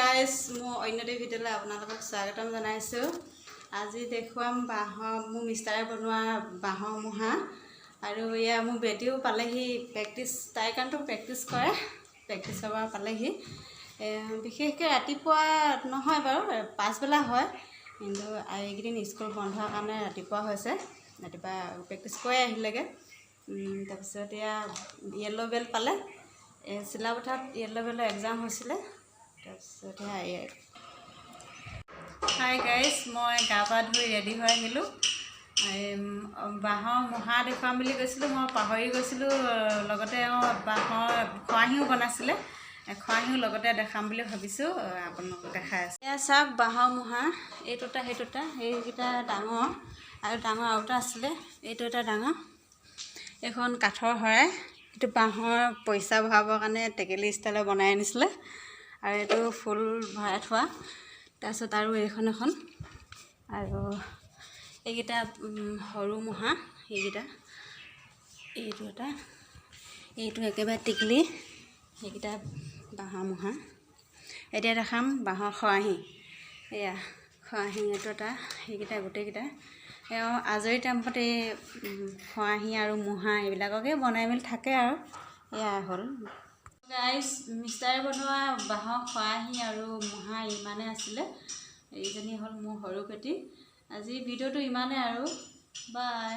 Guys, মোৰ অন্য এটি ভিডিঅ'লৈ আপোনালোকক স্বাগতম জনাইছোঁ। আজি দেখুৱাম বাঁহৰ, মোৰ মিষ্টাৰে বনোৱা বাঁহৰ মুঢ়া। আৰু এয়া মোৰ বেটীও পালেহি। প্ৰেক্টিচ, তাইৰ কাৰণেতো প্ৰেক্টিচ কৰে, প্ৰেক্টিচৰ পৰা পালেহি। বিশেষকৈ ৰাতিপুৱা নহয় বাৰু, পাছবেলা হয়। কিন্তু এইকেইদিন স্কুল বন্ধ হোৱাৰ কাৰণে ৰাতিপুৱা হৈছে। ৰাতিপুৱা প্ৰেক্টিচ কৰি আহিলেগৈ। তাৰপিছত এয়া য়েল্ল' বেল্ট পালে। এই চিলাপথাৰত য়েল্ল' বেল্টৰ এক্সাম হৈছিলে। তাৰপিছত সেয়া। হাই গাইজ, মই গা পা ধুই ৰেডি হৈ আহিলোঁ। এই বাঁহৰ মুঢ়া দেখুৱাম বুলি কৈছিলোঁ, মই পাহৰি গৈছিলোঁ। লগতে বাঁহৰ খৰাহীও বনাইছিলে, খৰাহীও লগতে দেখাম বুলি ভাবিছোঁ, আপোনালোকক দেখাই আছোঁ। এয়া চাওক, বাঁহৰ মুঢ়া এইটো এটা, সেইটো এটা, সেইকেইটা ডাঙৰ আৰু ডাঙৰ আৰু এটা আছিলে। এইটো এটা ডাঙৰ। এইখন কাঠৰ শৰাই। এইটো বাঁহৰ পইচা ভৰাবৰ কাৰণে টেকেলি ষ্টাইলত বনাই আনিছিলে। আৰু এইটো ফুল ভৰাই থোৱা। তাৰপিছত আৰু এইখন এখন আৰু এইকেইটা সৰু মুঢ়া এইকেইটা। এইটো এটা, এইটো একেবাৰে টিকলি। সেইকেইটা বাঁহৰ মুঢ়া। এতিয়া দেখাম বাঁহৰ খৰাহী। এয়া খৰাহী, এইটো এটা, সেইকেইটা গোটেইকেইটা। এওঁ আজৰি টাইমত এই খৰাহী আৰু মুঢ়া এইবিলাককে বনাই মেলি থাকে। আৰু এয়া হ'ল গাইজ, মিষ্টাৰে বনোৱা বাঁহৰ খৰাহী আৰু মুঢ়া ইমানেই আছিলে। এইজনী হ'ল মোৰ সৰু বেটী। আজি ভিডিঅ'টো ইমানেই আৰু, বাই।